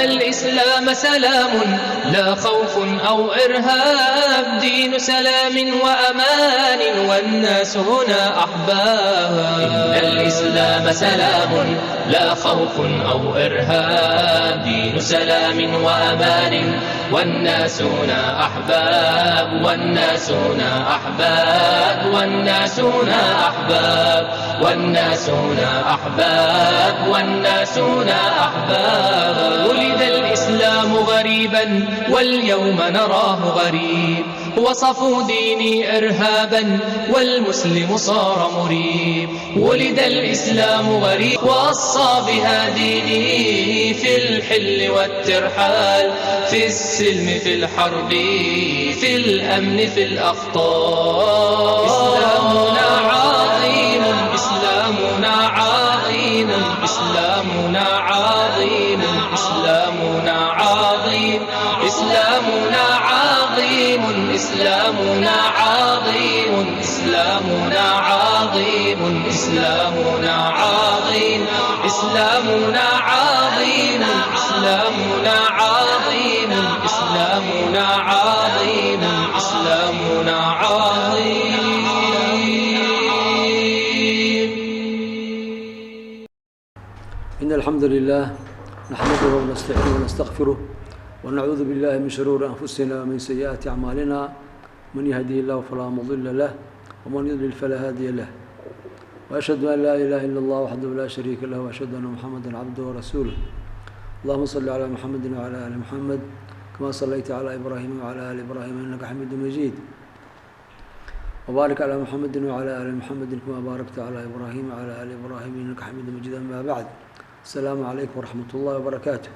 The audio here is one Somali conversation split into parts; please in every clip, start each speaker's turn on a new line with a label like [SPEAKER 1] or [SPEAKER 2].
[SPEAKER 1] الإسلام سلام لا خوف أو إرهاب، دين سلام وأمان والناس هنا أحباب. إن الإسلام سلام لا خوف أو إرهاب، دين سلام وأمان والناس هنا أحباب، والناس هنا أحباب، والناس هنا أحباب، والناس هنا أحباب، والناس هنا أحباب. ولد الإسلام غريبا واليوم نراه غريب، وصفوا ديني إرهابا والمسلم صار مريب. ولد الإسلام غريب وصى بها ديني في الحل والترحال، في السلم في الحرب في الأمن في الأخطار. إسلامنا عظيم، إسلامنا عظيم، إسلامنا عظيم، إسلامنا عظيم، إسلامنا عظيم، إسلامنا عظيم، إسلامنا عظيم، إسلامنا عظيم، إسلامنا عظيم، إسلامنا عظيم، إسلامنا عظيم، إسلامنا عظيم.
[SPEAKER 2] إن الحمد لله نحمده ونستعينه ونستغفره ونعوذ بالله من شرور أنفسنا ومن سيئات أعمالنا، من يهديه الله فلا مضل له ومن يضلل فلا هادي له، وأشهد أن لا إله إلا الله وحده لا شريك له، وأشهد أن محمدا عبده ورسوله. اللهم صل على محمد وعلى آل محمد كما صليت على إبراهيم وعلى آل إبراهيم إنك حميد مجيد، وبارك على محمد وعلى آل محمد كما باركت على إبراهيم وعلى آل إبراهيم إنك حميد مجيد. أما بعد، السلام عليكم ورحمة الله وبركاته.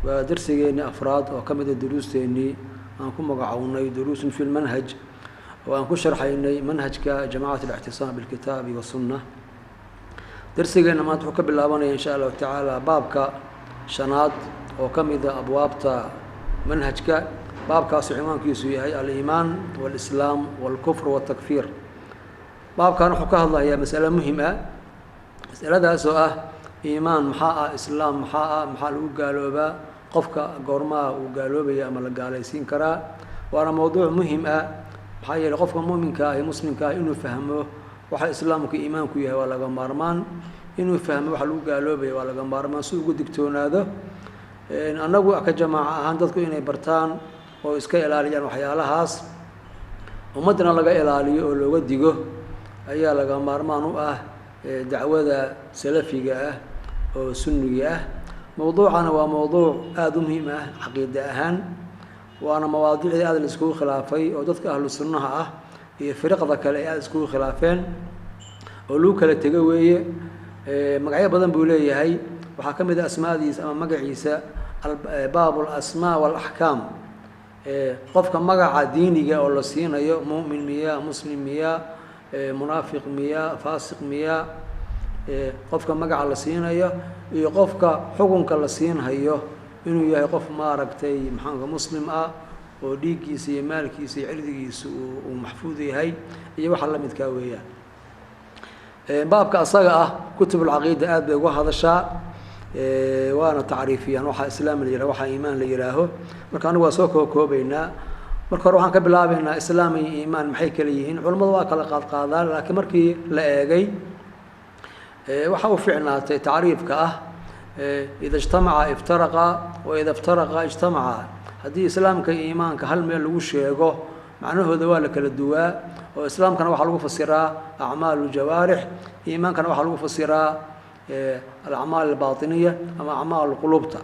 [SPEAKER 2] Waa darsigeennii afraad oo ka mida duruusteennii aan ku magacownay duruusun fi lmanhaj, oo aan ku sharxaynay manhajka jamacat اlictisaam bilkitaabi wasunna. Darsigeenna maanta wuxuu ka bilaabanaya, insha Allahu tacaala, baabka shanaad oo ka mida abwaabta manhajka. Baabkaasu ciwaankiisu yahay aliimaan wاlislaam wاlkufr wاltakfiir. Baabkan wuxuu ka hadlayaa masale muhim ah, masaladaas oo ah: iimaan maxaa ah? Islaam maxaa ah? Maxaa lagu gaaloobaa? Qofka goormaha uu gaaloobaya ama la gaalaysiin karaa? Waana mowduuc muhim ah, maxaa yeeley qofka muminka ah iyo muslimka ah inuu fahmo waxa islaamku, iimaanku yahay waa laga maarmaan. Inuu fahmo waxa lagu gaaloobaya waa laga maarmaan, si ugu digtoonaado. Annagu ka jamaaca ahaan, dadku inay bartaan oo iska ilaaliyaan waxyaalahaas, ummaddana laga ilaaliyo oo looga digo ayaa laga maarmaan u ah dacwada salafiga ah oo sunniga ah. Mowduucana waa mowduuc aada u muhiim ah caqiide ahaan, waana mawaadiicdii aada la iskugu khilaafay oo dadka ahlu sunnaha ah iyo firiqda kale ay aada iskugu khilaafeen oo lagu kala tego weeye. Magacyo badan buu leeyahay. Waxaa ka mid ah asmaadiisa ama magaciisa baab alasmaa waalaxkaam. Qofka magaca diiniga oo la siinayo, mu'min miya, muslim miya, munaafiq miya, faasiq miya, qofka magaca la siinayo iyo qofka xukunka la siinhayo inuu yahay qof, maaragtay, maxaanka, muslim ah oo dhiiggiisa iyo maalkiisa iyo cirdigiisa uu maxfuud yahay iyo waxa la midkaa weeyaan. Baabka asaga ah kutub alcaqiida aad bay uga hadashaa, waana tacriifiyaan waxaa islaam la yiraho, waxaa iimaan la yihaaho. Marka anigu waa soo kookoobeynaa. Marka hore waxaan ka bilaabeynaa islaam iyo iimaan maxay kala yihiin. Culamadu waa kala qaadqaadaan, laakiin markii la eegay waxa u ficnaatay tacriifka ah ida ijtamaca iftaraqa wa ida iftaraqa ijtamaca. Haddii islaamka iyo iimaanka hal meel lagu sheego, macnahooda waa la kala duwaa, oo islaamkana waxaa lagu fasiraa acmaal ljawaarix, iimaankana waxaa lagu fasiraa alacmaal albaطiniya ama acmaal qulubta.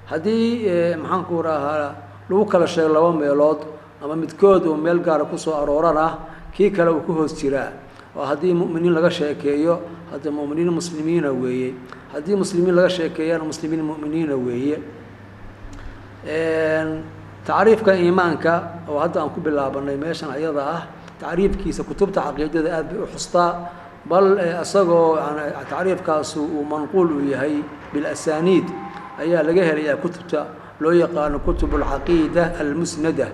[SPEAKER 2] Haddii, maxaan ku rahaa, lagu kala sheego laba meelood ama midkood uu meel gaara kusoo aroorana, kii kale uu ku hoos jiraa. Oo haddii mu'miniin laga sheekeeyo, hadda mu'miniin muslimiina weeye. Haddii muslimiin laga sheekeeyana, muslimiin mu'miniina weeye. Tacriifka iimaanka oo hadda aan ku bilaabanay meeshan ayada ah, tacriifkiisa kutubta caqiidada aad bay u xustaa, bal isagoo tacriifkaasu uu manquul uu yahay bilasaniid ayaa laga helayaa kutubta loo yaqaano kutub alcaqiida almusnada.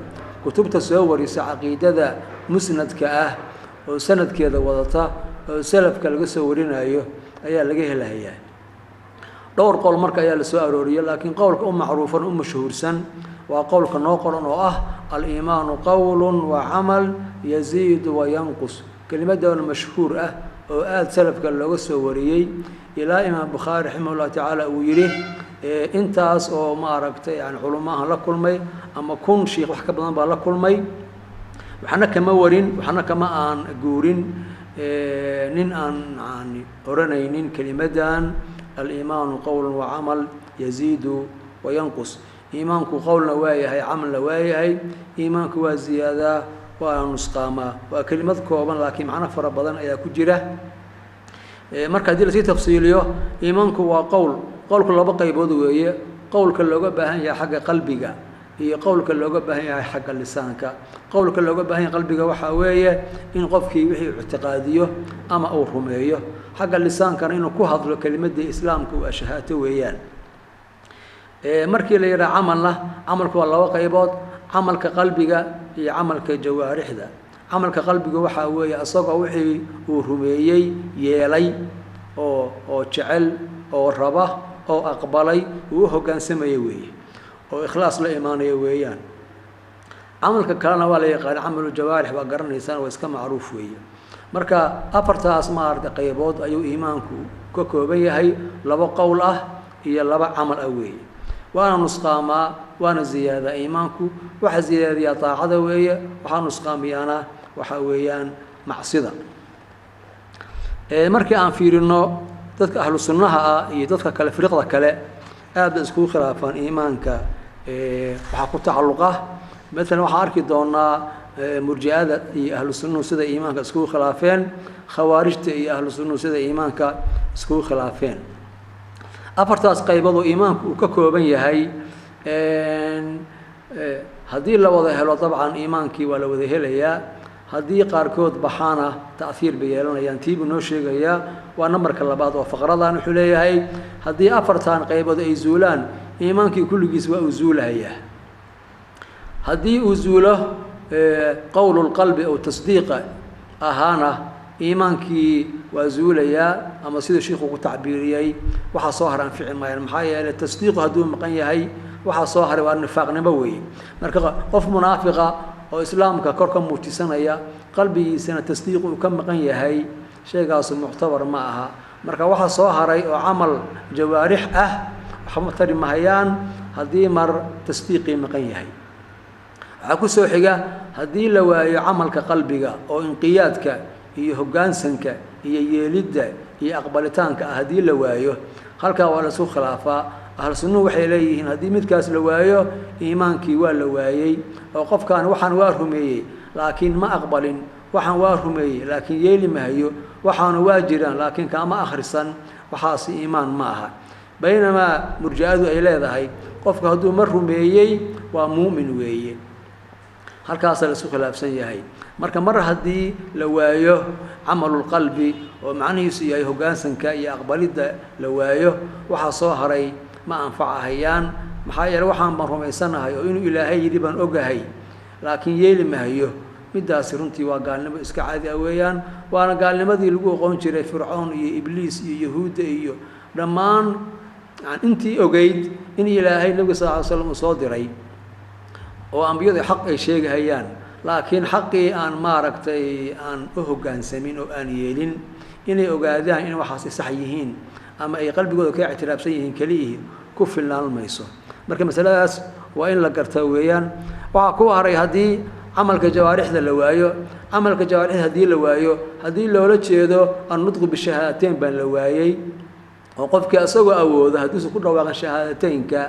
[SPEAKER 2] Kutubta soo warisa caqiidada musnadka ah oo sanadkeeda wadata oo salafka laga soo warinayo ayaa laga helayaa. Dhowr qowl marka ayaa la soo arooriyey, laakiin qowlka u macruufan u mashhuursan waa qowlka noo qoran oo ah aliimaanu qowlun wa camal yaziidu wa yanqus. Kelimadan mashhuur ah oo aada salafka looga soo wariyey ilaa Imaam Bukhaari raximah llahu tacaala uu yidhi intaas oo maaragtay yani culumaahan la kulmay ama 1000 shiikh wax ka badan baa la kulmay, waxna kama warin, waxna kama aan guurin nin aan yani oranaynin kelimadan aliimaanu qowlun wa camal yaziidu wa yanqus. Iimaanku qowlna waa yahay, camalna waa yahay, iimaanku waa ziyaadaa waana nusqaamaa. Waa kelimad kooban laakiin macno fara badan ayaa ku jira. Marka haddii lasii tafsiiliyo, iimaanku waa qowl. Qowlku laba qaybood weeye: qowlka looga baahan yahay xagga qalbiga iyo qowlka looga baahan yahay xagga lisaanka. Qowlka looga baahan yahay qalbiga waxaa weeye in qofkii wixii ictiqaadiyo ama uu rumeeyo. Xagga lisaankana inuu ku hadlo kelimadii islaamka uu ashahaato weeyaan. Markii la yidhaha camalna, camalku waa laba qaybood: camalka qalbiga iyo camalka jawaarixda. Camalka qalbiga waxaa weeye isagoo wixii uu rumeeyey yeelay oo jecel oo raba oo aqbalay uu u hoggaansamaya weeye, oo ikhlaas la imaanaya weeyaan. Camalka kalena waa la yaqaana, camalu jawaarix waa garanaysaan, waa iska macruuf weeye. Marka afartaas maaragtay qaybood ayuu iimaanku ka kooban yahay, laba qowl ah iyo laba camal ah weeye. Waana nusqaamaa waana ziyaadaa iimaanku. Waxa ziyaadiyaa daacada weeye, waxaa nusqaamiyaana waxaa weeyaan macsida. Markii aan fiirino dadka ahlu sunnaha ah iyo dadka kale, firiqda kale, aad bay iskugu khilaafaan iimaanka waxaa ku tacalluqa. Maalan waxaan arki doonaa murji'ada iyo ahlu sunnuhu sida iimaanka iskugu khilaafeen, khawaarijta iyo ahlu sunnuhu sida iimaanka iskugu khilaafeen. Afartaas qaybood oo iimaanku uu ka kooban yahay haddii la wada helo, dabcan iimaankii waa la wada helayaa. Haddii qaarkood baxaana ta'hiir bay yeelanayaan. Tiibuu noo sheegayaa, waa nambarka labaad oo faqradan. Wuxuu leeyahay haddii afartan qaybood ay zuulaan, iimaankii kulligiis waa uu zuulahayaa. Haddii uu zuulo qowlulqalbi ow tasdiiqa ahaana, iimaankii waa zuulayaa, ama sida shiikhuu ku tacbiiriyey, waxaa soo hara anfici maayaan. Maxaa yeelay tasdiiqu hadduu maqan yahay, waxaa soo haray waa nifaaqnimo weeye. Marka qof munaafiqa oo islaamka kor ka muujisanaya, qalbigiisana tasdiiq uu ka maqan yahay, shaygaasu muctabar ma aha. Marka waxaa soo haray oo camal jawaarix ah waxba tari mahayaan haddii mar tasdiiqii maqan yahay. Waxaa ku soo xiga haddii la waayo camalka qalbiga oo inqiyaadka iyo hoggaansanka iyo yeelidda iyo aqbalitaanka ah, haddii la waayo, halkaa waa la isku khilaafaa. Ahlu sunnuhu waxay leeyihiin haddii midkaas la waayo, iimaankii waa la waayey, oo qofkaan waxaan waa rumeeyey laakiin ma aqbalin, waxaan waa rumeeyey laakiin yeeli mahayo, waxaanu waa jiraan laakiin kaama akhrisan, waxaasi iimaan ma aha. Baynamaa murji'adu ay leedahay qofku hadduu ma rumeeyey waa muumin weeye. Halkaasaa la isku khilaafsan yahay. Marka mar haddii la waayo camalulqalbi oo macnihiisu yahay hoggaansanka iyo aqbalidda la waayo, waxaa soo haray ma anfacahayaan. Maxaa yeele waxaan baan rumaysanahay oo inuu Ilaahay yidhi baan ogahay, laakiin yeeli mahayo, middaasi runtii waa gaalnimo iska caadi ah weeyaan. Waana gaalnimadii lagu oqoon jiray Fircoon iyo Ibliis iyo Yahuudda iyo dhammaan intii ogeyd in Ilaahay Nebiga sal ly slam uu soo diray oo ambiyadu xaq ay sheegahayaan, laakiin xaqii aan maaragtay aan u hoggaansamin oo aan yeelin. Inay ogaadaan in waxaasi sax yihiin ama ay qalbigooda ka ictiraafsan yihiin keliyihii ku filnaan mayso. Marka masaladaas waa in la gartaa weeyaan. Waxaa ku haray haddii camalka jawaarixda la waayo. Camalka jawaarixda haddii la waayo, haddii loola jeedo annutqu bishahaadateyn baan la waayey, oo qofkii asagoo awooda haddiisu ku dhawaaqan shahaadateynka,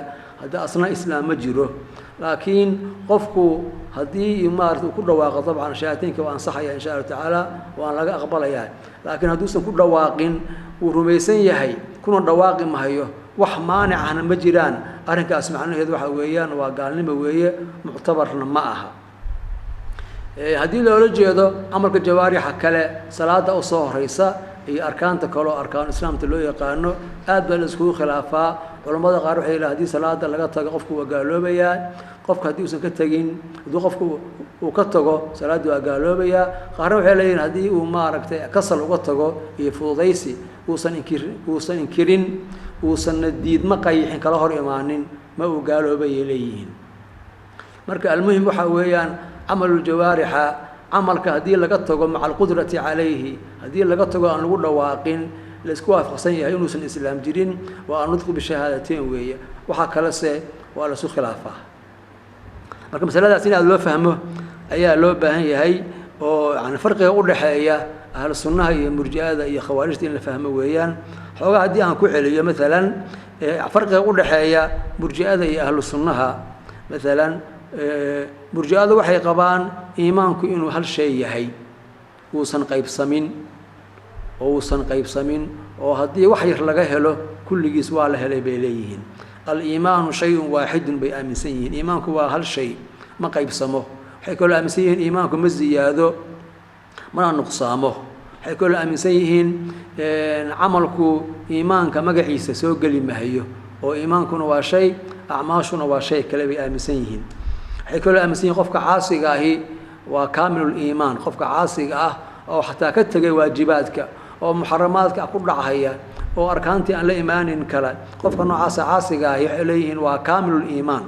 [SPEAKER 2] haddii asna islaam ma jiro. Laakiin qofku haddii maarata uu ku dhawaaqo, dabcan shahaadateynka waa ansaxaya insha allahu tacaala, waan laga aqbalayaa. Laakiin hadduusan ku dhawaaqin, wuu rumaysan yahay kuna dhawaaqi mahayo, wax maanic ahna ma jiraan, arrinkaas macnaheedu waxa weeyaan waa gaalnimo weeye, muctabarna ma aha. Haddii loola jeedo camalka jawaarixa kale, salaada u soo horeysa iyo arkaanta kale oo arkaanu islaamta loo yaqaano, aad baa la iskugu khilaafaa. Culammada qaar waxay yidhaha hadii salaada laga tago qofku waa gaaloobayaa. Qofka haddii uusan ka tegin, haddii qofku uu ka tago salaaddii waa gaaloobayaa. Qaarna waxay leeyihin haddii uu maaragtay kasal uga tago iyo fududaysi, uusan inkirin Uusanna diidma qayixin kala hor imaanin, ma uu gaaloobayay leeyihiin. Marka almuhim waxaa weeyaan camaluljawaarixa, camalka haddii laga tago maca alqudrati calayhi, haddii laga tago aan lagu dhawaaqin, laisku waafaqsan yahay inuusan islaam jirin, waa annutqu bishahaadateyn weeye. Waxaa kalese waa laisu khilaafaa. Marka masaladaas in aada loo fahmo ayaa loo baahan yahay, oo yani farqiga u dhexeeya ahlu sunnaha iyo murji'ada iyo khawaarijta in la fahmo weeyaan. Xoogaa haddii aan ku celiyo, maalan farqiga u dhexeeya murji'ada iyo ahlu sunnaha, maalan murji'adu waxay qabaan iimaanku inuu hal shay yahay, uusan qaybsamin oo uusan qaybsamin, oo haddii wax yar laga helo kulligiis waa la helay bay leeyihiin. Aliimaanu shayun waaxidun bay aaminsan yihiin, iimaanku waa hal shay, ma qaybsamo. Waxay kaloo aaminsan yihiin iimaanku ma ziyaado mana nuqsaamo. Waxay kaloo aaminsan yihiin camalku iimaanka magaciisa soo geli mahayo, oo iimaankuna waa shay, acmaashuna waa shay kale bay aaminsan yihiin. Waxay kaloo aaminsan yihin qofka caasiga ahi waa kaamiluliimaan. Qofka caasiga ah oo xataa ka tegay waajibaadka oo muxaramaadka ku dhachaya oo arkaantii aan la imaanin kale, qofka noocaasa caasiga ahi waxay leeyihiin waa kaamiluliimaan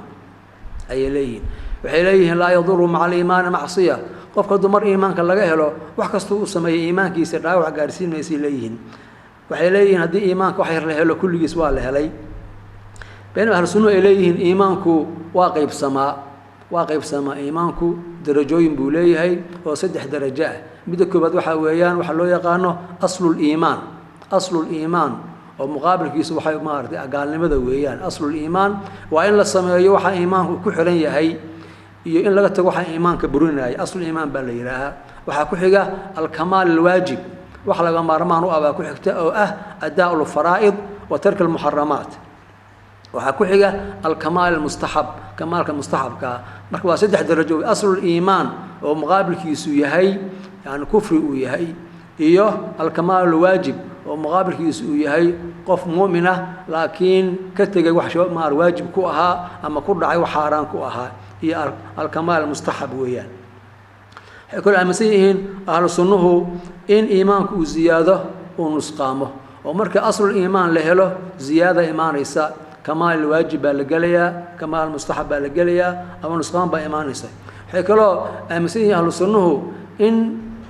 [SPEAKER 2] ayay leeyihiin. Waxay leeyihiin laa yaduru maca aliimaani macsiya. Qofka hadduu mar iimaanka laga helo, wax kastuu uu sameeyey iimaankiisa dhaawac gaarsiin maysay leeyihiin. Waxay leeyihiin haddii iimaanka wax yar la helo kulligiis waa la helay. Beenama ahlu sunnuhu ay leeyihiin iimaanku waa qaybsamaa, waa qaybsamaa. Iimaanku darajooyin buu leeyahay oo saddex darajo ah. Midda koobaad waxaa weeyaan waxaa loo yaqaano asluliimaan, asluliimaan oo muqaabilkiisu waxay maaratay gaalnimada weeyaan. Asluliimaan waa in la sameeyo waxaa iimaanku ku xiran yahay iyo in laga tago waxaa iimaanka burinaya, asluliimaan baa la yidhaahaa. Waxaa ku xiga alkamaal alwaajib, wax laga maarmaan u ah baa ku xigta, oo ah adaa lfaraa'id wa tarki almuxaramaat. Waxaa ku xiga alkamaal almustaxab, kamaalka mustaxabkaa. Marka waa saddex darajo: asluliimaan oo muqaabilkiisu yahay yani kufri uu yahay, iyo alkamaal alwaajib oo muqaabilkiisu uu yahay qof mu'min ah laakiin ka tegay wax maar waajib ku ahaa ama ku dhacay wax xaaraan ku ahaa, iyo alkamaal almustaxab weeyaan. Waxay kaloo aaminsan yihiin ahlu sunnuhu in iimaanku uu ziyaado, uu nusqaamo, oo marka asluliimaan la helo ziyaada imaanaysa, kamaal waajib baa la gelayaa, kamaal mustaxab baa la gelayaa, ama nusqaan baa imaanaysa. Waxay kaloo aaminsan yihiin ahlu sunnuhu in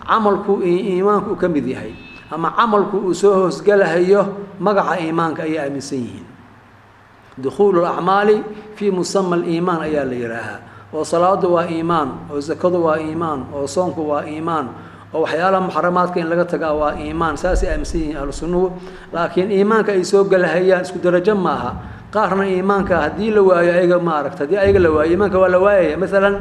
[SPEAKER 2] camalku iimaanku uu ka mid yahay ama camalku uu soo hoosgelahayo magaca iimaanka ayay aaminsan yihiin. Dukhuulu alacmaali fii musama aliimaan ayaa la yidhaahaa, oo salaadu waa iimaan, oo zakadu waa iimaan, oo soonku waa iimaan, oo waxyaalaha muxaramaadka in laga tagaa waa iimaan. Saasay aaminsan yihiin ahlu sunnuhu. Laakiin iimaanka ay soo gelahayaan isku darajo maaha. Qaarna iimaanka haddii la waayo ayaga maaragta, haddii ayaga la waayo iimaanka waa la waayaya. Maalan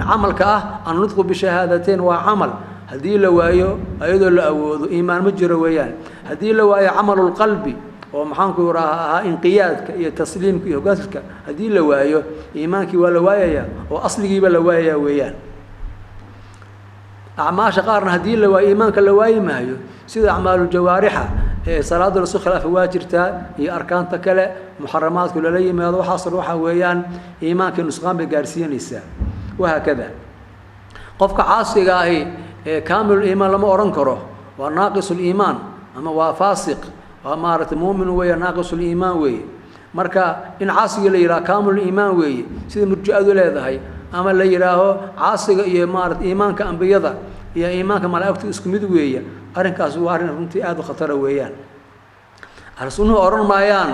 [SPEAKER 2] camalka ah annutqu bishahaadateyn waa camal, haddii la waayo ayadoo la awoodo iimaan ma jiro weeyaan. Haddii la waayo camalulqalbi oo maxaanku raha ahaa inqiyaadka iyo tasliimka iyo hogaanska, haddii la waayo iimaankii waa la waayaya, oo asligiiba la waayaya weeyaan. Acmaasha qaarna haddii la waayo iimaanka la waayi maayo, sida acmaalujawaarixa ee salaada lasu khilaafa waa jirtaa iyo arkaanta kale muxaramaadku lala yimaado, waxaasoo dhan waxaa weeyaan iimaankii nusqaan bay gaarsiinaysaa, wahaakada. Qofka caasiga ahi ee kaamiluliimaan lama odhan karo, waa naaqisuliimaan ama waa faasiq, waa maaragtay muumin weeye, naaqisuliimaan weeye. Marka in caasiga la yidhaha kaamiluliimaan weeye sida murji'adu leedahay, ama la yidhaaho caasiga iyo maarata iimaanka ambiyada iyo iimaanka malaa'igtu isku mid weeye, arrinkaas waa arrin runtii aada u khatara weeyaan. Ahlu sunnuhu odhan maayaan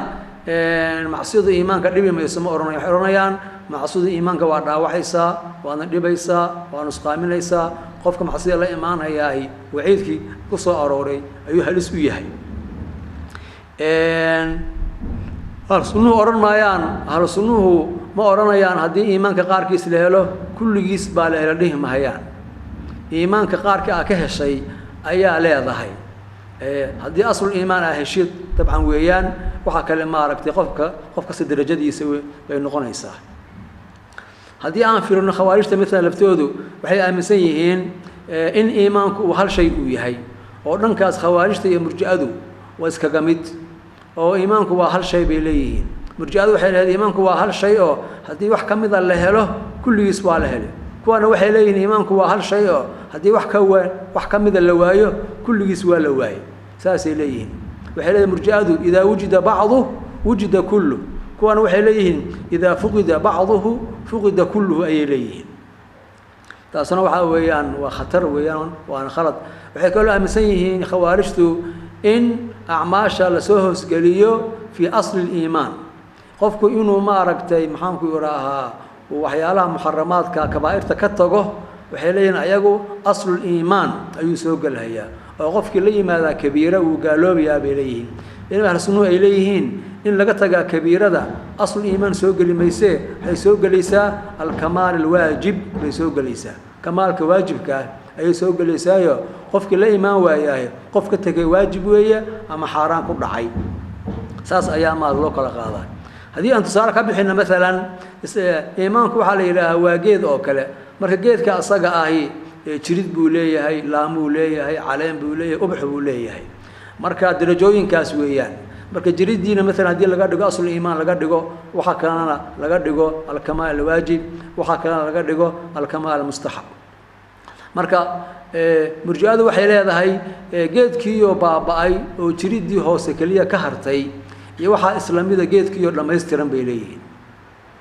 [SPEAKER 2] macsiyadu iimaanka dhibi mayso, ma odhanaya. Waxay odhanayaan macsiyadu iimaanka waa dhaawacaysaa, waadna dhibaysaa, waa nusqaaminaysaa. Qofka macsida la imaanayaahi waciidkii ku soo arooray ayuu halis u yahay. Ahlu sunnuhu odhan maayaan, ahlu sunnuhu ma odhanayaan haddii iimaanka qaarkiis la helo kulligiis baa la helo, dhihi mahayaan. Iimaanka qaarka aa ka heshay ayaa leedahay, haddii aslul iimaan aa heshid dabcan weeyaan. Waxaa kale maaragtay qofka qof kasta darajadiisa bay noqonaysaa. Haddii aan fiirino khawaarijta maalan laftoodu waxay aaminsan yihiin in iimaanku uu hal shay uu yahay, oo dhankaas khawaarijta iyo murji'adu waa iskaga mid, oo iimaanku waa hal shay bay leeyihiin. Murji'adu waxay leedahay iimaanku waa hal shay oo haddii wax ka mida la helo kulligiis waa la helay. Kuwaana waxay leeyihiin iimaanku waa hal shay oo haddii wax ka waa wax ka mida la waayo kulligiis waa la waayey, saasay leeyihiin. Waxay leeyihin murji'adu idaa wujida bacduh wujida kullu, kuwana waxay leeyihiin idaa fuqida bacduhu fuqida kulluhu ayay leeyihiin. Taasna waxaa weeyaan waa khatar weeyaan, waana khalad. Waxay kaloo aaminsan yihiin khawaarijtu in acmaasha lasoo hoosgeliyo fii asli liimaan, qofku inuu maaragtay maxaanku idhaahaa waxyaalaha muxaramaadka kabaa'irta ka tago. Waxay leeyihiin ayagu asluliimaan ayuu soo gelhayaa, oo qofkii la yimaadaa kabiira wuu gaaloobayaa bay leeyihiin. In ahlu sunnuhu ay leeyihiin in laga tagaa kabiirada asluliimaan soo geli maysee, waxay soo gelaysaa alkamaal alwaajib bay soo gelaysaa, kamaalka waajibka ah ayay soo gelaysaayo. Qofkii la imaan waayaaye qof ka tegay waajib weeye ama xaaraan ku dhacay, saas ayaa maad loo kala qaadaa. Haddii aan tusaale ka bixinno, maalan iimaanku waxaa la yidhaahaa waa geed oo kale. Marka geedka asaga ahi jirid buu leeyahay, laamuu leeyahay, caleen buu leeyahay, ubax buu leeyahay. Marka darajooyinkaas weeyaan. Marka jiriddiina maalan haddii laga dhigo aslu iimaan laga dhigo, waxaa kalena laga dhigo alkamaal alwaajib, waxaa kalena laga dhigo alkamaal almustaxab. Marka murji'adu waxay leedahay geedkiioo baaba'ay oo jiriddii hoose keliya ka hartay iyo waxaa islamida geedkiioo dhammaystiran bay leeyihiin.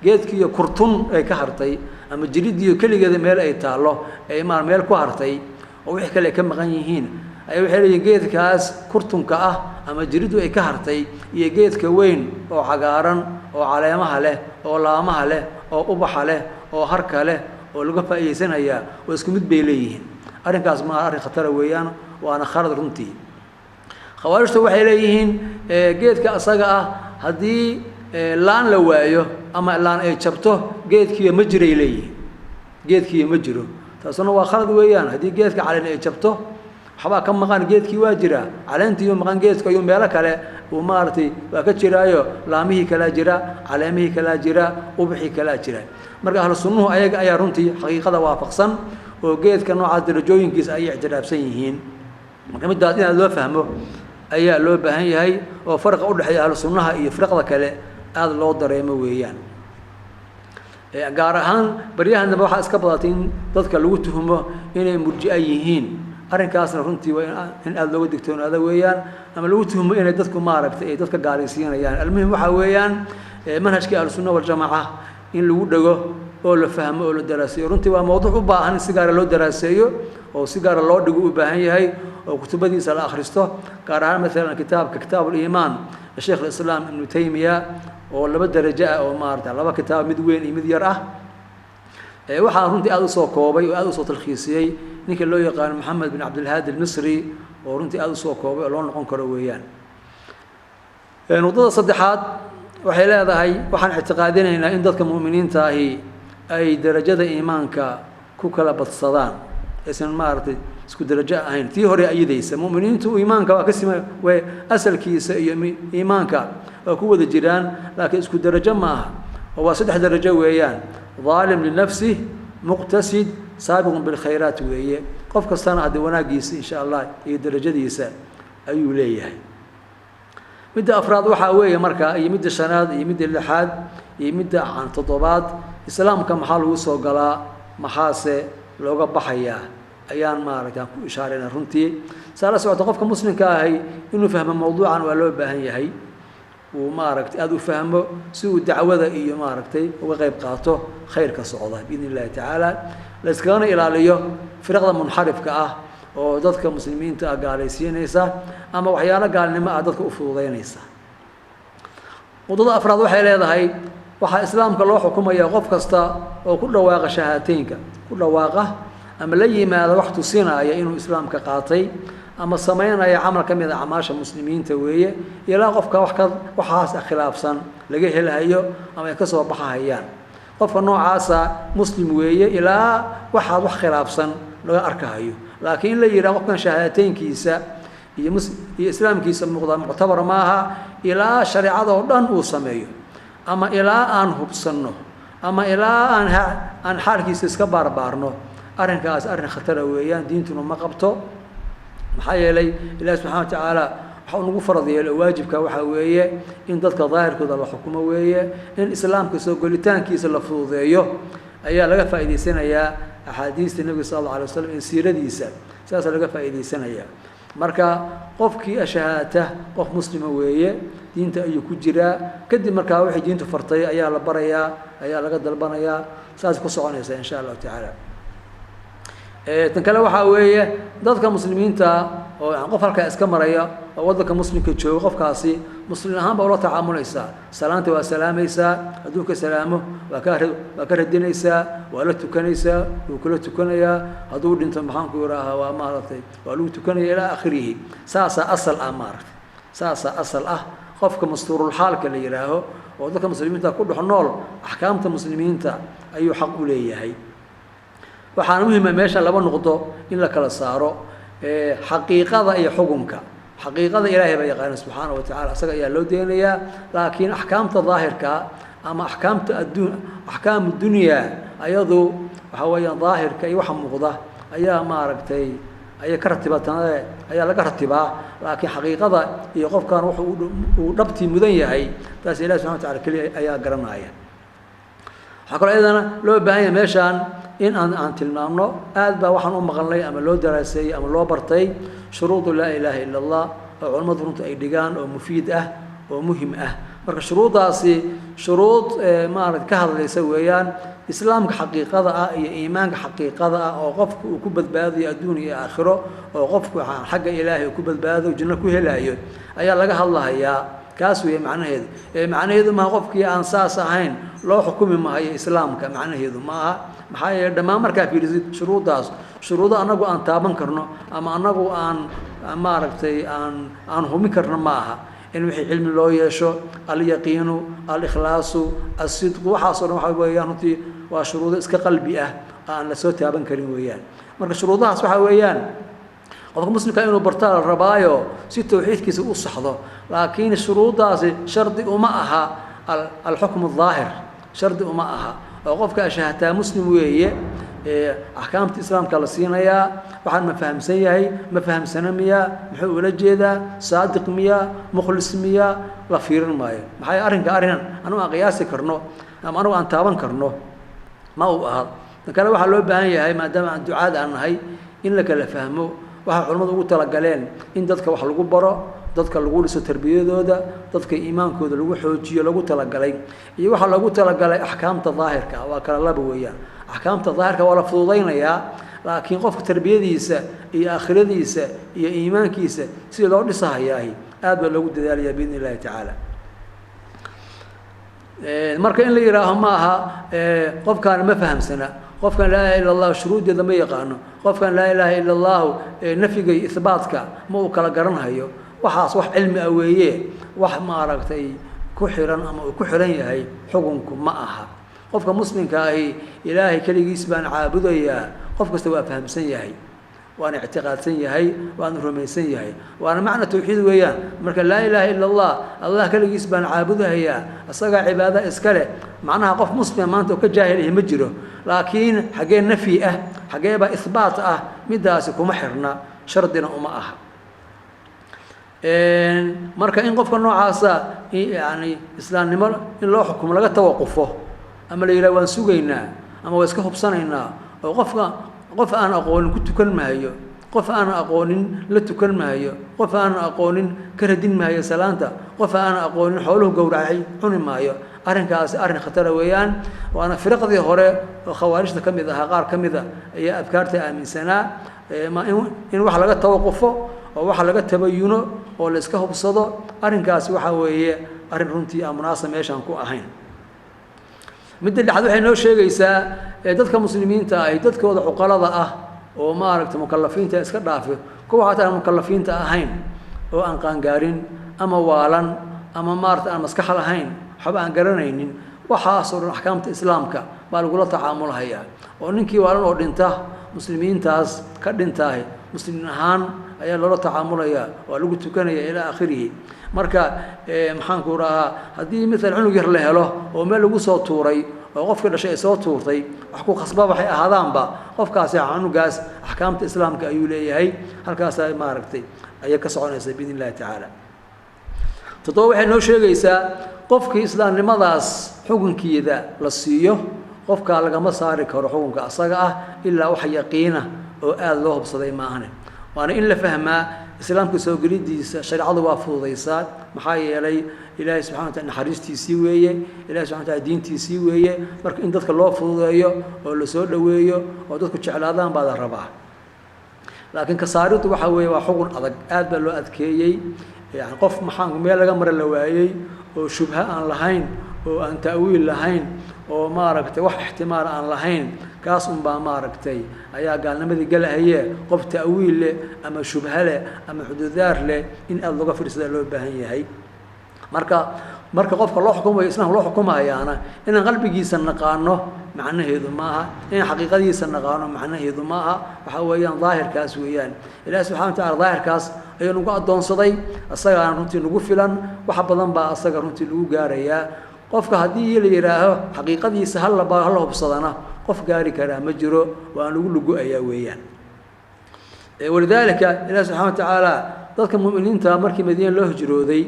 [SPEAKER 2] Geedkiiyo kurtun ay ka hartay ama jiriddiiyo keligeeda meel ay taallo ay maar meel ku hartay oo wixii kale ay ka maqan yihiin ayaa waxay leeyihiin geedkaas kurtunka ah ama jiriddu ay ka hartay iyo geedka weyn oo cagaaran oo caleemaha leh oo laamaha leh oo ubaxa leh oo harka leh oo laga faa'iidaysanayaa oo isku mid bay leeyihiin. Arrinkaas ma arrin khatara weeyaan, waana khalad runtii. Khawaarijtu waxay leeyihiin geedka asaga ah haddii laan la waayo ama laan ay jabto geedkiiba ma jiray leeyihiin, geedkiiba ma jiro. Taasuna waa khalad weeyaan. Haddii geedka caleen ay jabto waxbaa ka maqan, geedkii waa jiraa, caleentiiyu maqan, geedku ayuu meelo kale uu maaragtay waa ka jiraayo, laamihii kalaa jira, caleemihii kalaa jira, ubaxii kalaa jira. Marka ahlu sunnuhu ayaga ayaa runtii xaqiiqada waafaqsan oo geedka noocaas darajooyinkiisa ayay ictiraafsan yihiin. Marka middaas inaad loo fahmo ayaa loo baahan yahay, oo farqa u dhexeeya ahlu sunnaha iyo firaqda kale aada loo dareemo weeyaan. Gaar ahaan baryahan dambe waxaa iska badatay in dadka lagu tuhumo inay murji'a yihiin. Arrinkaasna runtii waa in aada looga digtoonaado weeyaan, ama lagu tuhumo inay dadku maaragtay ay dadka gaalaysiinayaan. Almuhim waxaa weeyaan manhajkii ahlusunna waljamaaca in lagu dhego oo la fahmo oo la daraaseeyo. Runtii waa mawduuc u baahan in si gaara loo daraaseeyo oo si gaara loo dhigo u baahan yahay oo kutubadiisa la akhristo, gaar ahaan maalan kitaabka Kitaab Uliimaan Sheikh Alislaam Ibnu Taymiya oo laba darajo ah oo maarata laba kitaab, mid weyn iyo mid yar ah. Waxaa runtii aada usoo koobay oo aada usoo talkhiisiyey ninka loo yaqaano Maxamed bin Cabdilhaadi Almisri oo runtii aada usoo koobay oo loo noqon karo weeyaan. Nuqdada saddexaad waxay leedahay waxaan ictiqaadinaynaa in dadka mu'miniinta ahi ay darajada iimaanka ku kala badsadaan, aysan maaragtay isku darajo ahayn. Tii hore ayadaysa mu'miniintu iimaanka waa ka sima way asalkiisa iyo iimaanka waa ku wada jiraan, laakiin isku darajo ma aha oo waa saddex darajo weeyaan: dhaalim linafsih, muqtasid, saabiqun bilkhayraat weeye. Qof kastana haddii wanaaggiisa insha Allah iyo darajadiisa ayuu leeyahay. Midda afraad waxaa weeye markaa, iyo midda shanaad iyo midda lixaad iyo midda toddobaad, islaamka maxaa lagu soo galaa, maxaase looga baxayaa, ayaan maaragta ku ishaarayna. Runtii saa la socota qofka muslimka ahi inuu fahmo mawduucan waa loo baahan yahay, uu maaragtay aada u fahmo si uu dacwada iyo maaragtay uga qayb qaato khayrka socda biidn illahi tacaala, la iskagana ilaaliyo firaqda munxarifka ah oo dadka muslimiinta ah gaalaysiinaysa ama waxyaalo gaalnimo ah dadka u fududeynaysa. Waddada afraad waxay leedahay waxaa islaamka loo xukumaya qof kasta oo ku dhawaaqa shahaateynka, ku dhawaaqa ama la yimaada wax tusinaya inuu islaamka qaatay ama samaynaya camal ka mid a acmaasha muslimiinta weeye, ilaa qofka wax ka waxaas khilaafsan laga helhayo ama ay ka soo baxahayaan. Qofka noocaasa muslim weeye ilaa waxaad wax khilaafsan laga arkahayo. Laakiin in la yidhaha qofkan shahaateynkiisa iyo iyo islaamkiisa muuqda muctabar maaha ilaa shareecada oo dhan uu sameeyo, ama ilaa aan hubsanno, ama ilaa aan xaalkiisa iska baarbaarno, arrinkaas arrin khatara weeyaan, diintuna ma qabto. Maxaa yeelay Ilahi subxana wa tacaala waxa uu nagu farad yeelay oo waajibka waxaa weeye in dadka daahirkooda la xukumo weeye, in islaamka soo golitaankiisa la fududeeyo ayaa laga faa'iidaysanayaa axaadiista Nebiga sala alla alay waslam iyo siiradiisa, sidaasaa laga faa'iidaysanayaa. Marka qofkii ashahaata qof muslima weeye, diinta ayuu ku jiraa. Kadib markaa wixii diintu fartay ayaa la barayaa, ayaa laga dalbanayaa, saas ku soconaysa insha Allahu tacaala. Tan kale waxaa weeye dadka muslimiinta oo qof halkaa iska maraya oo waddanka muslimka jooga, qofkaasi muslim ahaan baa ula tacaamulaysaa. Salaanta waa salaamaysaa, hadduu ka salaamo waa ka radinaysaa, waa la tukanaysaa, wuu kula tukanayaa. Hadduu dhinto maxaanku yidhaahaa waa maaragtay waa lagu tukanaya ilaa aakhirihi. Saasaa asal ah maaragtay, saasaa asal ah. Qofka mastuurulxaalka la yidhaaho oo dadka muslimiinta ku dhex nool axkaamta muslimiinta ayuu xaq u leeyahay. Waxaana muhima meesha laba noqdo in la kala saaro xaqiiqada iyo xukunka. Xaqiiqada Ilaahay baa yaqaana subxaana wa tacala, isaga ayaa loo deenayaa. Laakiin axkaamta daahirka ama axkaamta adduun, axkaamu dunyaa, ayadu waxaa weeyaan daahirka iyo waxa muuqda ayaa maaragtay ayay ka ratibatan, ayaa laga ratibaa. Laakiin xaqiiqada iyo qofkan wuxuu uu dhabtii mudan yahay, taas Ilahi subxana wa tacala keliya ayaa garanaya. Waxaa kaloo iyadana loo baahan yahay meeshaan in aan tilmaamno, aad baa waxaan u maqalnay ama loo daraaseeyey ama loo bartay shuruudu laa ilaaha ila Allah oo culimmadu runta ay dhigaan oo mufiid ah oo muhim ah. Marka shuruuddaasi shuruud maarata ka hadlaysa weeyaan islaamka xaqiiqada ah iyo iimaanka xaqiiqada ah oo qofku uu ku badbaadayo adduun iyo aakhiro, oo qofku xagga Ilaahay uu ku badbaado, janno ku helayo ayaa laga hadlahayaa. Kaas weeye macnaheedu. Macnaheedu maaha qofkii aan saas ahayn loo xukumi maayo islaamka, macnaheedu ma aha. Maxaa yeele dhammaan markaa fiirisid shuruuddaas, shuruudo annagu aan taaban karno ama annagu aan maaragtay aan hubin karno ma aha. In wixii cilmi loo yeesho, alyaqiinu, alikhlaasu, alsidqu, waxaasoo dhan waxa weeyaan runtii waa shuruudo iska qalbi ah aan la soo taaban karin weeyaan. Marka shuruudahaas waxaa weeyaan qofka muslimka inuu bartaa la rabaayo si tawxiidkiisa u saxdo. Laakiin shuruuddaasi shardi uma aha alxukmu daahir, shardi uma aha. Oo qofka ashahaataa muslim weeye, axkaamta islaamka la siinayaa, waxaan ma fahamsan yahay, ma fahamsana miyaa, muxuu ula jeedaa, saadiq miyaa, mukhlis miyaa, la fiirin maayo. Maxaa arrinka arrin anugu aan qiyaasi karno ama anugu aan taaban karno ma uu aha. Tan kale waxaa loo baahan yahay, maadaama aan ducaad aan nahay, in la kala fahmo waxaa culimmadu ugu talagaleen in dadka wax lagu baro, dadka lagu dhiso tarbiyadooda, dadka iimaankooda lagu xoojiyo lagu talagalay, iyo waxaa loogu talagalay axkaamta daahirka. Waa kala laba weeyaan. Axkaamta daahirka waa la fududaynayaa, laakiin qofka tarbiyadiisa iyo aakhiradiisa iyo iimaankiisa sidii loo dhisahayaahi aad baa loogu dadaalayaa biidni illahi tacaala. Marka in la yidhaaho ma aha qofkaan ma fahamsana, qofkan laa ilaha illa Allah shuruuddeeda ma yaqaano, qofkan laa ilaaha illa allahu nafyiga iyo ihbaatka ma uu kala garanhayo, waxaas wax cilmi ah weeye, wax maaragtay ku xiran ama uu ku xiran yahay xukunku ma aha. Qofka muslimka ahi Ilaahay keligiis baan caabudayaa, qof kasta waa fahamsan yahay, waana ictiqaadsan yahay, waana rumaysan yahay, waana macna tawxiid weeyaan. Marka laa ilaaha illa Allah, Allah keligiis baan caabudahayaa, isagaa cibaada iska leh, macnaha qof muslima maanta oo ka jaahil ahi ma jiro. Laakiin xaggee nafyi ah, xaggee baa ihbaat ah, middaasi kuma xirna, shardina uma aha. Marka in qofka noocaasa yani islaamnimo in loo xukumo laga tawaqufo ama la yidhaha waan sugaynaa ama waa iska hubsanaynaa, oo qofka qof aan aqoonin ku tukan maayo, qof aan aqoonin la tukan maayo, qof aan aqoonin ka radin maayo salaanta, qof aan aqoonin xooluhu gowracay cuni maayo, arrinkaasi arrin khatara weeyaan. Waana firaqdii hore oo khawaarijta ka mid ahaa, qaar ka mid a ayaa afkaarta aaminsanaa in wax laga tawaqufo oo wax laga tabayuno oo la iska hubsado. Arrinkaasi waxaa weeye arrin runtii aan munaasab meeshaan ku ahayn. Midda lixaad waxay noo sheegaysaa dadka muslimiinta ahi dadkooda cuqalada ah oo maaragtay mukalafiinta iska dhaafi, kuwa xataa aan mukalafiinta ahayn oo aan qaangaarin ama waalan ama maaragtay aan maskax lahayn, waxba aan garanaynin, waxaasoo dhan axkaamta islaamka baa lagula tacaamulhayaa. Oo ninkii waalan oo dhinta, muslimiintaas ka dhintaahi muslimin ahaan ayaa loola tacaamulayaa, waa lagu tukanaya ilaa aakhirihi. Marka maxaanku rahaa, haddii maalan cunug yar la helo oo meel lagu soo tuuray oo qofkii dhashay ay soo tuurtay, wax ku khasba waxay ahaadaanba, qofkaasi cunugaas axkaamta islaamka ayuu leeyahay. Halkaasaa maaragtay ayay ka soconaysa biidn illahi tacaala. Toddoba waxay noo sheegaysaa qofkii islaamnimadaas xukunkeeda la siiyo, qofkaa lagama saari karo xukunka asaga ah ilaa wax yaqiina oo aada loo hubsaday maahane. Waana in la fahmaa Islaamka soo gelidiisa shareecadu waa fududaysaa, maxaa yeelay Ilaahay subxana wa taala naxariistiisii weeye, Ilahay subxana wa taala diintiisii weeye. Marka in dadka loo fududeeyo oo lasoo dhoweeyo oo dadku jeclaadaan baa la rabaa. Laakiin kasaariddu waxa weeye waa xugun adag, aad baa loo adkeeyey. Yani qof maxaan meel laga mara la waayey oo shubha aan lahayn oo aan ta'wiil lahayn oo maaragtay wax ixtimaal aan lahayn, kaas unbaa maaragtay ayaa gaalnimadii galahaye. Qof ta'wiil leh ama shubha leh ama xuduudaar leh in aada looga fiirsada loo baahan yahay. Marka qofka loo xukumayo, islaamka loo xukumayaana, inaan qalbigiisa naqaano macnaheedu maaha, inaan xaqiiqadiisa naqaano macnaheedu maaha. Waxa weeyaan daahirkaas weeyaan. Ilaahi subxana wa tacala daahirkaas ayuu nagu addoonsaday, isagaana runtii nagu filan. Wax badan baa asaga runtii lagu gaarayaa. Qofka haddii la yidhaaho xaqiiqadiisa halaba hala hubsadana, qof gaari karaa ma jiro, waa lagu lugu-ayaa weeyaan. Walidaalika ilahi subxana wa tacaala dadka mu'miniinta markii Madiina loo hijrooday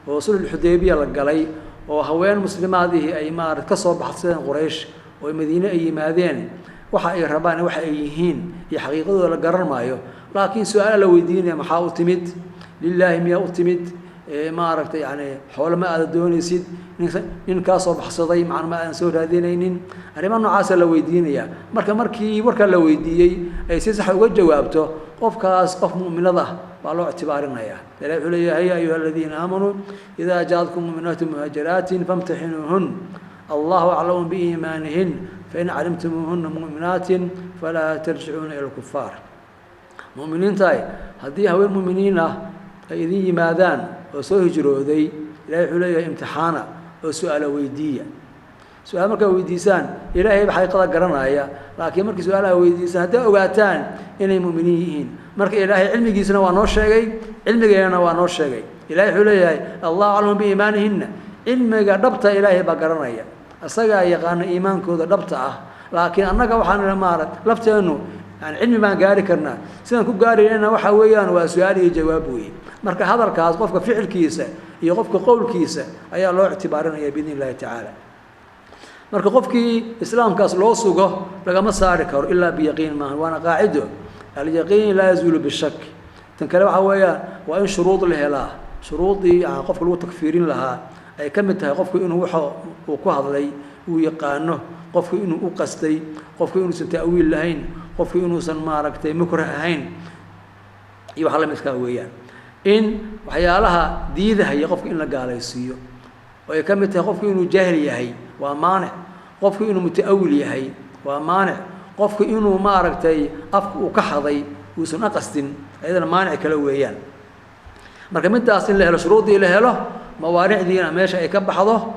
[SPEAKER 2] oo sulxulxudaybiya la galay oo haween muslimaadihii ay maarata ka soo baxsadeen Quraysh oo Madiine ay yimaadeen, waxa ay rabaan, waxa ay yihiin iyo xaqiiqadooda la garan maayo, laakiin su-aala la weydiinaya: maxaa u timid? Lilaahi miyaa u timid? Maaragtay yani xoolo ma aada doonaysid? Nin kaa soo baxsaday macna ma aadan soo raadinaynin? Arrimaha noocaasa la weydiinaya. Marka markii warkaa la weydiiyey ay si sax uga jawaabto, qofkaas qof mu'minad ah baa loo ictibaarinaya. Ilahi wuxuu leeyahay: ya ayuha aladiina aamanuu idaa jaaatkum mu'minaatu muhaajiraatin famtaxinuuhun, allahu aclamu biiimaanihin, fain calimtumuuhuna mu'minaatin falaa tarjicuuna ila lkufaar. Mu'miniintahay, haddii haween mu'miniin ah ay idin yimaadaan oo soo hijrooday, ilahay wuxuu leeyahay imtixaana oo su-aalo weydiiya. Su-aal markaa weydiisaan, ilaahay ba xaqiiqada garanaya, laakiin markii su-aalaha weydiisaan hadday ogaataan inay mu'miniin yihiin. Marka Ilaahay cilmigiisana waa noo sheegay, cilmigeena waa noo sheegay. Ilahay wuxuu leeyahay allahu aclamu biiimaanihinna. Cilmiga dhabta Ilaahay baa garanaya, isagaa yaqaana iimaankooda dhabta ah. Laakiin annaga waxaan maara lafteennu yani cilmi baan gaari karnaa, sidaan ku gaaraynana waxa weeyaan waa su-aal iyo jawaab weeye. Marka hadalkaas qofka ficilkiisa iyo qofka qowlkiisa ayaa loo ictibaarinaya biidn illahi tacaala. Marka qofkii islaamkaas loo sugo lagama saari karo ilaa biyaqiin maaha, waana qaacido: alyaqiin laa yazuulu bishak. Tan kale waxa weeyaan waa in shuruud la helaa, shuruudii qofka lagu takfiirin lahaa ay ka mid tahay qofku inuu waxa uu ku hadlay uu yaqaano, qofku inuu u qastay, qofku inuusan ta'wiil lahayn, qofku inuusan maaragtay mukrah ahayn iyo waxa la midkaa weeyaan. In waxyaalaha diidahaya qofku in la gaalaysiiyo oo ay ka mid tahay qofku inuu jaahil yahay waa maanic, qofku inuu muta'awil yahay waa maanic, qofku inuu maaragtay afku uu ka xaday uusan aqastin ayadana maanic kale weeyaan. Marka middaas in la helo, shuruuddii la helo, mawaanicdiina meesha ay ka baxdo,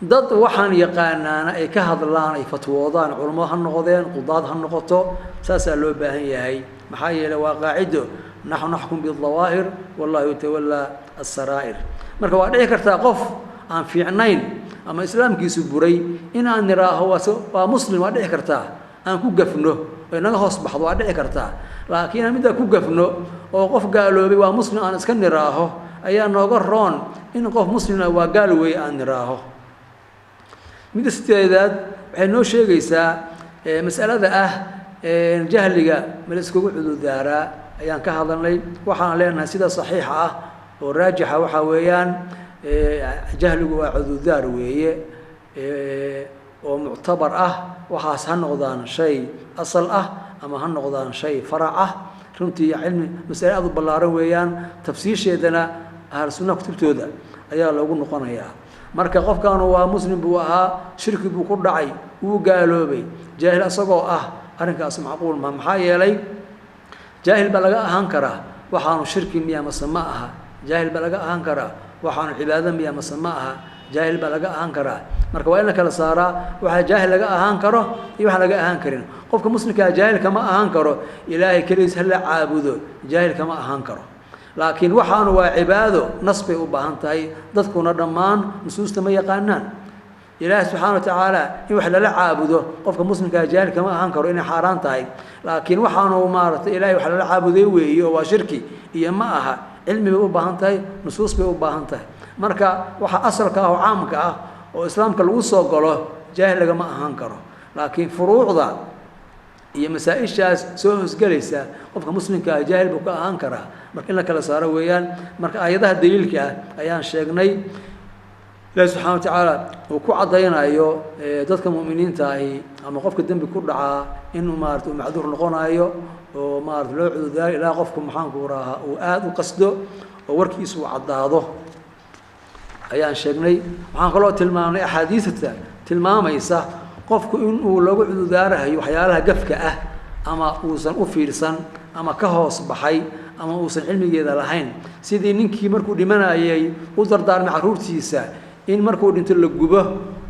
[SPEAKER 2] dad waxaan yaqaanaana ay ka hadlaan, ay fatwoodaan, culamo ha noqdeen, qudaad ha noqoto, saasaa loo baahan yahay. Maxaa yeeley waa qaacido: naxnu naxkum bidawaahir wallahu yatawallaa asaraa'ir. Marka waa dhici kartaa qof aan fiicnayn ama islaamkiisu buray in aan niraaho waa muslim, waa dhici kartaa aan ku gafno oo inaga hoos baxdo, waa dhici kartaa. Laakiin aan middaa ku gafno oo qof gaaloobay waa muslim aan iska niraaho ayaa nooga roon in qof muslima waa gaal weeye aan niraaho. Midda sideedaad waxay noo sheegaysaa mas'alada ah jahliga ma la iskugu cudurdaaraa ayaan ka hadalnay. Waxaan leenahay sida saxiixa ah oo raajixa waxaa weeyaan jahligu waa cudurdaar weeye oo muctabar ah. Waxaas ha noqdaan shay asal ah ama ha noqdaan shay farac ah. Runtii cilmi masale aad u ballaaran weeyaan, tafsiisheedana ahlu sunnaha kutubtooda ayaa loogu noqonayaa. Marka qofkaanu waa muslim buu ahaa, shirki buu ku dhacay, wuu gaaloobay jaahil isagoo ah, arrinkaas macquul ma. Maxaa yeelay jaahil baa laga ahaan karaa waxaanu shirki miya mase ma aha, jaahil baa laga ahaan karaa waxaanu cibaado miya mase ma aha, jaahil baa laga ahaan karaa. Marka waa in la kala saaraa waxaa jaahil laga ahaan karo iyo waxaan laga ahaan karin. Qofka muslimkaa jaahil kama ahaan karo Ilaahay keligiis hala caabudo, jaahil kama ahaan karo. Laakiin waxaanu waa cibaado, nas bay u baahan tahay, dadkuna dhammaan nusuusta ma yaqaanaan. Ilaahi subxaana wa tacaala in wax lala caabudo qofka muslimkaa jaahil kama ahaan karo inay xaaraan tahay, laakiin waxaanu maaragtay ilahay wax lala caabuday weeye oo waa shirki iyo ma aha, cilmi bay u baahan tahay, nusuus bay u baahan tahay. Marka waxa asalka ah oo caamka ah oo islaamka lagu soo galo jaahil lagama ahaan karo, laakiin furuucda Iyo masaa-ishaas soo hosgelaysa qofka muslimka ah jaahil buu ka ahaan karaa. Marka in la kala saaro weeyaan. Marka aayadaha daliilka ah ayaan sheegnay, Ilaahi subxana wa tacaala uu ku caddaynayo dadka mu'miniinta ahi ama qofka dembi ku dhacaa inuu maarata uu macduur noqonayo oo maarata loo cudurdaayo ilaa qofku maxaanku rahaa uu aada u qasdo oo warkiisu uu caddaado ayaan sheegnay. Waxaan kaloo tilmaamnay axaadiista tilmaamaysa qofku inuu lagu cudurdaarahayo waxyaalaha gafka ah ama uusan u fiirsan ama ka hoos baxay ama uusan cilmigeeda lahayn, sidii ninkii markuu dhimanayay u dardaarmay carruurtiisa in markuu dhinto la gubo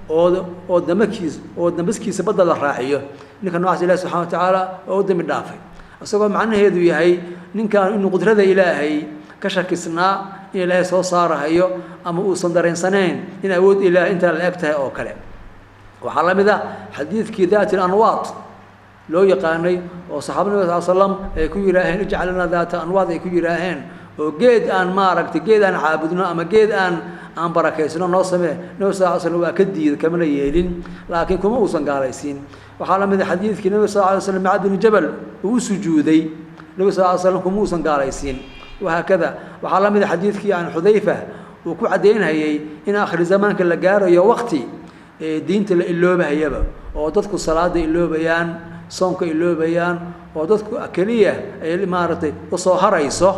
[SPEAKER 2] oo damakiis oo dambaskiisa badda la raaciyo. Ninka noocaas Ilahi subxana wa tacaala oo u dambi dhaafay, isagoo macnaheedu yahay ninkan inuu qudrada Ilaahay ka shakisnaa in Ilaahay soo saarahayo ama uusan dareensanayn in awood Ilaahay intaa la eg tahay oo kale. Waxaa la mid ah xadiidkii daati alanwaad loo yaqaanay oo saxaabada Nabiga sal slam ay ku yidhaaheen ijcal lana daata anwaad, ay ku yidhaaheen oo geed aan maaragtay geed aan caabudno ama geed aan barakaysno noo samee. Nabiga sal ly slam waa ka diiday, kamana yeelin, laakiin kuma uusan gaalaysiin. Waxaa la mid ah xadiidkii Nabiga sal lay slam Mucaad binu Jabal uu u sujuuday, Nabiga sal ly slam kuma uusan gaalaysiin, wahaakada. Waxaa la mid ah xadiidkii yani Xudayfa uu ku caddaynhayay in aakhiri zamaanka la gaarayo waqti diinta la iloobahayaba oo dadku salaada iloobayaan, soonka iloobayaan, oo dadku keliya ay maaragtay usoo harayso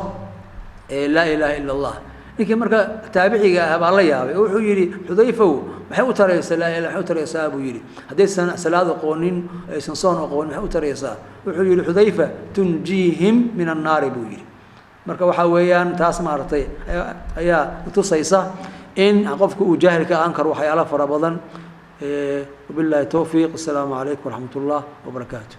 [SPEAKER 2] laa ilaaha ila Allah. Ninkii marka taabiciga ah baa la yaabay oo wuxuu yidhi, Xudayfow, maxay u taraysaa laa ilaha, maxay u taraysaa buu yidhi, haddaysan salaad aqoonin, aysan soon aqoonin, maxay u taraysaa? Wuxuu yidhi Xudayfa, tunjiihim min annaari buu yidhi. Marka waxaa weeyaan taas maaragtay ayaa tusaysa in qofku uu jaahil ka ahaan karo waxyaala fara badan. Wabillahi towfiiq. Assalaamu calaykum waraxmat ullah wabarakaatu.